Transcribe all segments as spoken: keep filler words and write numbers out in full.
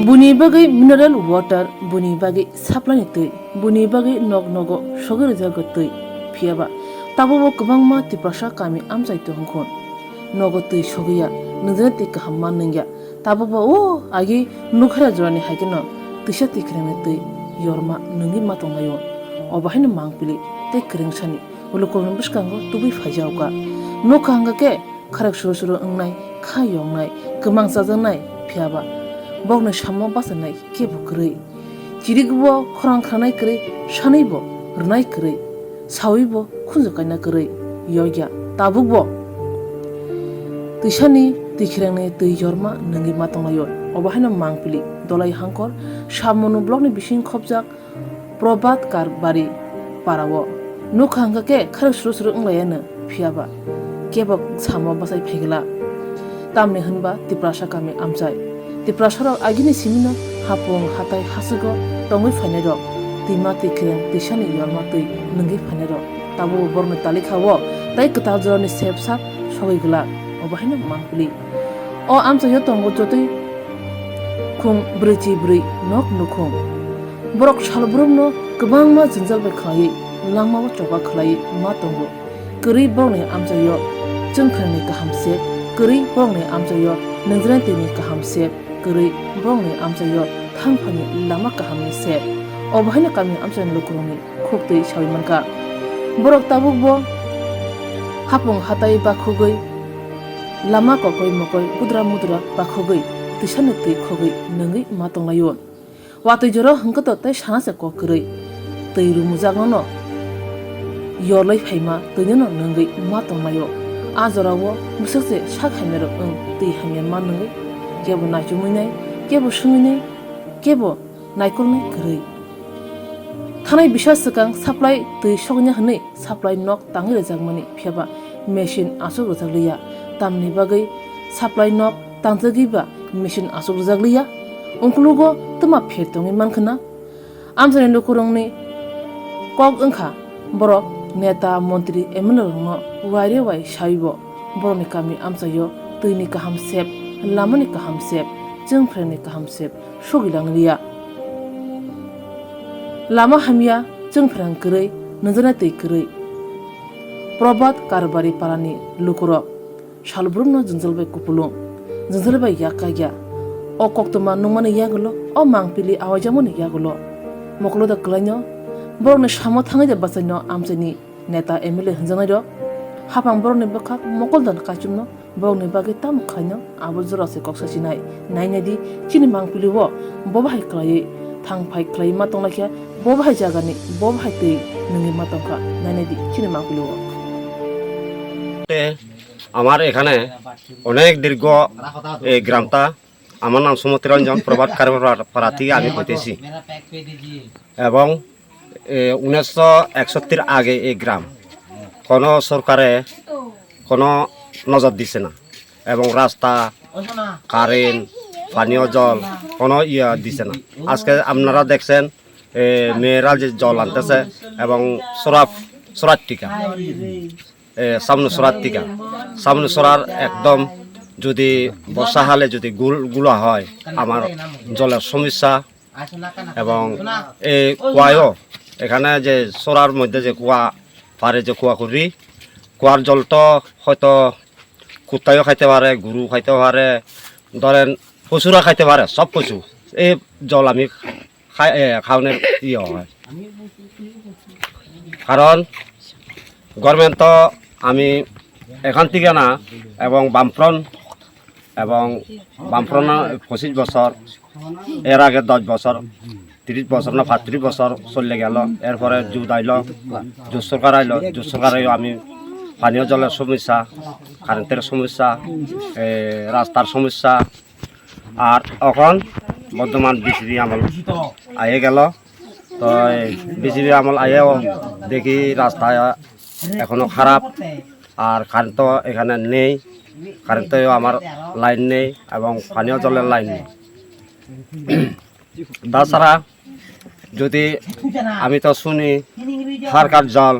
Buni bagwi mineral water, buni bagwi supply ni twi, buni bagwi nok nogo sogwi rwjago twi. Phiyaba tabukbo kwbangma Tiprasa kami amchai tongkhon. Nogo twi sogwi ya, nwngjani twi kaham ma nungya. Tabukbo o agi nukhara jorani hai kheno twisa twi kwrwngni twi yorma nungwi ma tonglaio. Obo haino mangpili tei kwrwngsani lukurokni bwskango tubui phaijaokha. Nukha hwnkha khe kharek suru suru wngnai, kha yoknai, kwmang chajaknai, phiyaba bokni samo bachanai kebo kwrwi. Chirikbo khorang khranai kwrwi, sanwibo rwnai kwrwi, sawibo khunju kaina kwrwi, yokya tabukbo twisani twikhirangni twi yorma nungwi ma tonglaio. Obo haino mangpili Dolai Hangkor Sabmonu blockni bising khopjak Probhat Karbari parao. Nukha hwnkha khe kharek suru suru wnglaiano, phiyaba kebo samo bachai phaigwla. Tamni hwnba Tiprasa kami amchai. Tiprasarok agini simino hapung hatai hasugo tongwi phainairok, twima twi kwrwng twisani yorma twi nungwi phainairok, tabukbo borokni talikha-o tai kwtal jorani sep sak sogwi glak. Obo haino mangpili. O amchaio tongo jotoi khung brwichi brwi nok nukhung. Borok salbrumno kwbangma jwngjal bai khlaiwi, langmao choba khlaiwi ma tongo. Kwrwi borokni amchaio chwngphrangni kaham sep, kwrwi borokni amchaio nwngjani twini kaham sep, kwrwi borokni amchaio thangphani lama kahamni sep. Obo haino kami amchaini lukurokni khuktwi saui mankha. Borok tabukbo hapung hatai bakhugwi, lama kokoi mokoi, kudra mudra bakhugwi, twisani twi khogwi nungwi ma tonglaio. Watwi jora hwnkhe to tei sana se kok kwrwi. Twi rumujakno no yorlai phaima twino no nungwi ma tonglaio. A jorao bwswk se sak hamyarok wng twi hamya ma nungwi kebo naichomwi nai, kebo swngwi nai, kebo naikolnai kwrwi. Thanai bisa swkang supply twi sokya hwnwi supply nok tangwi rwjakmani, phiyaba machine aswk rwjakliya. Tamni bagwi supply nok tangjagwi ba machine aswk rwjakliya? Ungkulugo twma pher tongwi mankha na? Amchaini lukurokni kok wngkha borok neta, montri, M L A rokno waire wai saibo borokni kami amchaio twini kaham sep, lamani kaham sep, chwngphrengni kaham sep. Sugwi lang liya. Lama hamya, chwngphrang kwrwi, nwngjani twi kwrwi. Probhat Karbari parani lukurok salbrumno jwngjal bai kupulung, jwngjal bai yak kagya. O koktwma nungmani yagulo, o mangpili awaijakmani yagulo mokolo da kwlaino borokni samo thangwi da bachaino amchaini neta M L A hwnjaknairok haphang borokni bwkhak mokol dan kaichomno borokni bagwi tamo khlaino abo jora se kok sachinai. Nainai di chini mangpili o bo bahai khlaiwi thang phai khlaiwi ma tonglaikha, bo bahai jagani bo bahai twi nungwi ma tongkha. Nainai di chini mangpili o. আমার এখানে অনেক দীর্ঘ এই গ্রামটা, আমার নাম সমুদ্র রঞ্জন, প্রভাত কারবার পাড়া থেকে আমি হইতেছি। এবং এ, উনিশশো একষট্টির আগে এই গ্রাম কোনো সরকারে কোনো নজর দিছে না, এবং রাস্তা, কারেন্ট, পানীয় জল কোনো ইয়ে দিছে না। আজকে আপনারা দেখছেন, এ, মেয়েরা যে জল আনতেছে এবং সরাফ, সরার টিকা, এ, সামনে সরার টিকা, সামনে সরার একদম যদি বর্ষা হলে যদি গুল গুলা হয়, আমার জলের সমস্যা এবং এই কুয়ায়ও এখানে যে সরার মধ্যে যে কুয়া, পারে যে কুয়া করি, কুয়ার জল তো হয়তো কুত্তায়ও খাইতে পারে, গরু খাইতে পারে, ধরেন পশুরা খাইতে পারে, সব কিছু। এই জল আমি খাই, এ, খাওয়ানোর ইয়ে হয়। কারণ গভর্নমেন্ট তো আমি এখান থেকে না, এবং বামফ্রন্ট, এবং বামফ্রন্ট পঁচিশ বছর, এর আগে দশ বছর, তিরিশ বছর না পঁয়ত্রিশ বছর চলে গেল। এরপরে জুত আইলো, জুত সরকার আইলো, জুত সরকার আইলো আমি পানীয় জলের সমস্যা, কারেন্টের সমস্যা, এ, রাস্তার সমস্যা, আর এখন বর্তমান বিসিবি আমল আইয়ে গেল। তো এই বিসিবি আমল আইয়েও দেখি রাস্তা এখনো খারাপ, আর কারেন্ট তো এখানে নেই, কারেন্ট তো আমার লাইন নেই এবং পানীয় জলের লাইন নেই। তাছাড়া যদি আমি তো শুনি হারকার জল,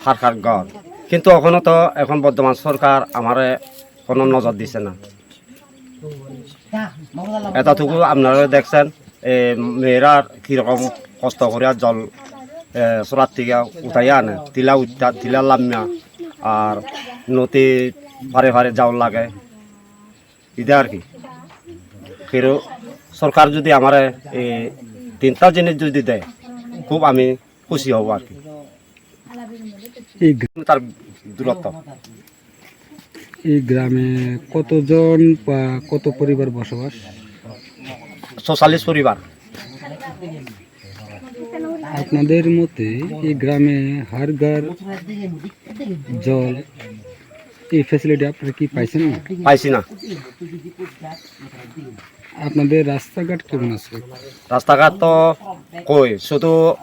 হারকার ঘর, কিন্তু এখনো তো এখন বর্তমান সরকার আমারে কোনো নজর দিছে না। এতটুকু আপনারা দেখছেন, এ, মেয়েরা কিরকম কষ্ট করে জল, এ, চোরার থেকে উঠাইয়া আনে, তিলা উঠা, তিলা লাম্মিয়া, আর নদী পারে পারে যাওয়ার লাগে, এটা আর কি। কিন্তু সরকার যদি আমারে এই তিনটা জিনিস যদি দেয়, খুব আমি খুশি হব আর কি। এই গ্রা- তার দূরত্ব। এই গ্রামে কতজন বা কত পরিবার বসবাস? ছয়চল্লিশ পরিবার। আপনাদের মতে এই গ্রামে হার ঘর জল, এই ফ্যাসিলিটি আপনারা কি পাইছেন না? পাইছি না। আপনাদের রাস্তাঘাট কেমন আছে? রাস্তাঘাট তো কই, শুধু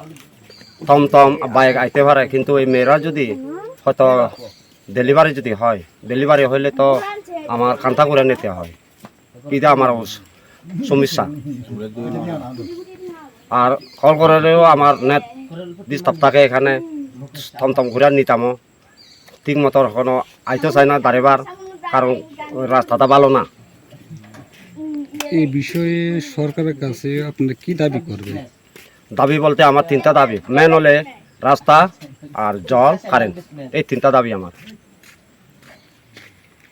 টমটম, বাইক আইতে পারে, কিন্তু এই মেয়েরা যদি হয়তো ডেলিভারি যদি হয়, ডেলিভারি হইলে তো আমার কান্তা করে নিতে হয়, এটা আমার অস-, সমস্যা। আর কল করলেও আমার নেট ডিস্টার্ব থাকে, এখানে থমথম করে নিতামও ঠিক মতো এখনো আইতে চায় না ড্রাইভার, কারণ রাস্তাটা ভালো না। এই বিষয়ে সরকারের কাছে আপনারা কি দাবি করবেন? দাবি বলতে আমার তিনটা দাবি, মেন হলে রাস্তা আর জল, কারেন্ট, এই তিনটা দাবি আমার।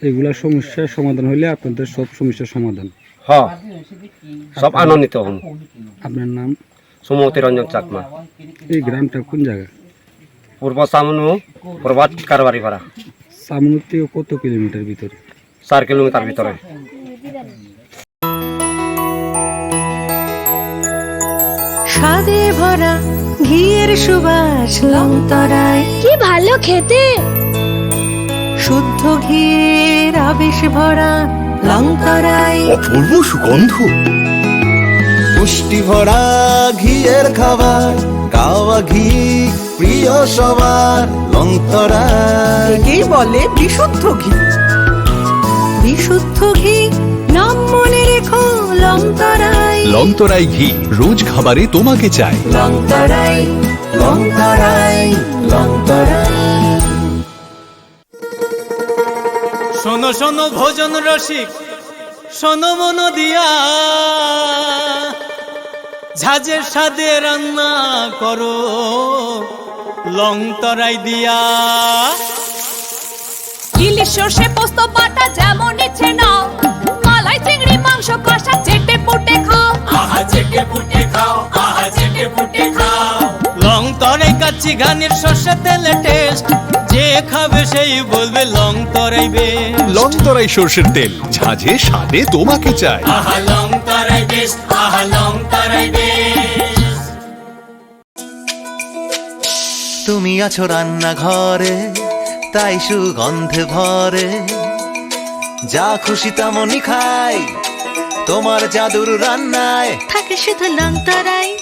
এগুলা সমস্যার সমাধান হইলে আপনাদের সব সমস্যার সমাধান। হ, সব আনন্দিত হম। আপনার নাম? সুমতি রঞ্জন চাকমা। এই গ্রামটা কোন জায়গা? পূর্ব সামনু, প্রভাত কারবারি পাড়া। সামনু থেকে কত কিলোমিটার ভিতরে? চার কিলোমিটার ভিতরে। স্বাদে ভরা ঘিয়ের সুবাস লংতরাই। কি ভালো খেতে! শুদ্ধ ঘিয়ের আবেশ ভরা লংতরাই। অপূর্ব সুগন্ধ। পুষ্টি ভরা ঘিয়ের খাবার, গাওয়া ঘি প্রিয় সবার, লংতরাই। একেই বলে বিশুদ্ধ ঘি। বিশুদ্ধ ঘি, নাম মনে রেখো, লংতরাই। লংতরাই ঘি, রোজ খাবারে তোমাকে চাই। লংতরাই, লংতরাই, লংতরাই। শোনো, শোনো, ভোজন রসিক, শোনো মন দিয়া, ঝাঁঝের স্বাদে রান্না করো লং তরাই দিয়া। ইলিশ সর্ষে পোস্ত বাটা যেমন ইচ্ছে নাও, মালাই চিংড়ি মাংস কষা চেটে পুটে খাও। আহা চেটে পুটে খাও, আহা চেটে পুটে খাও। লং তরাই কাচ্চি ঘানির সর্ষে তেলে টেস্ট, যে খাবে সেই বলবে লং তরাই বেশ। লং তরাই সর্ষের তেল, ঝাঁঝে স্বাদে তোমাকে চাই। আহা লং তরাই বেশ, আহা লং তরাই বেশ। তুমি আছো রান্নাঘরে, তাই সুগন্ধে ভরে। যা খুশি তেমনই খাই, তোমার জাদুর রান্নায়। থাকে শুধু লং তরাই,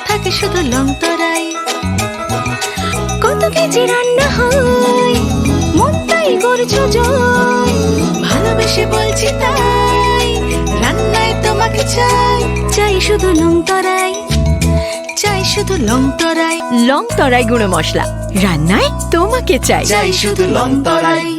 থাকে শুধু লং তরাই। কত কেজি রান্না হয়, মনটাই করছো জয়। ভালোবেসে বলছি তাই, রান্নায় তোমাকে চাই। চাই শুধু লং তরাই, চাই শুধু লং তরাই। লং তরাই গুঁড়ো মশলা, রান্নায় তোমাকে চাই। চাই শুধু লং তরাই।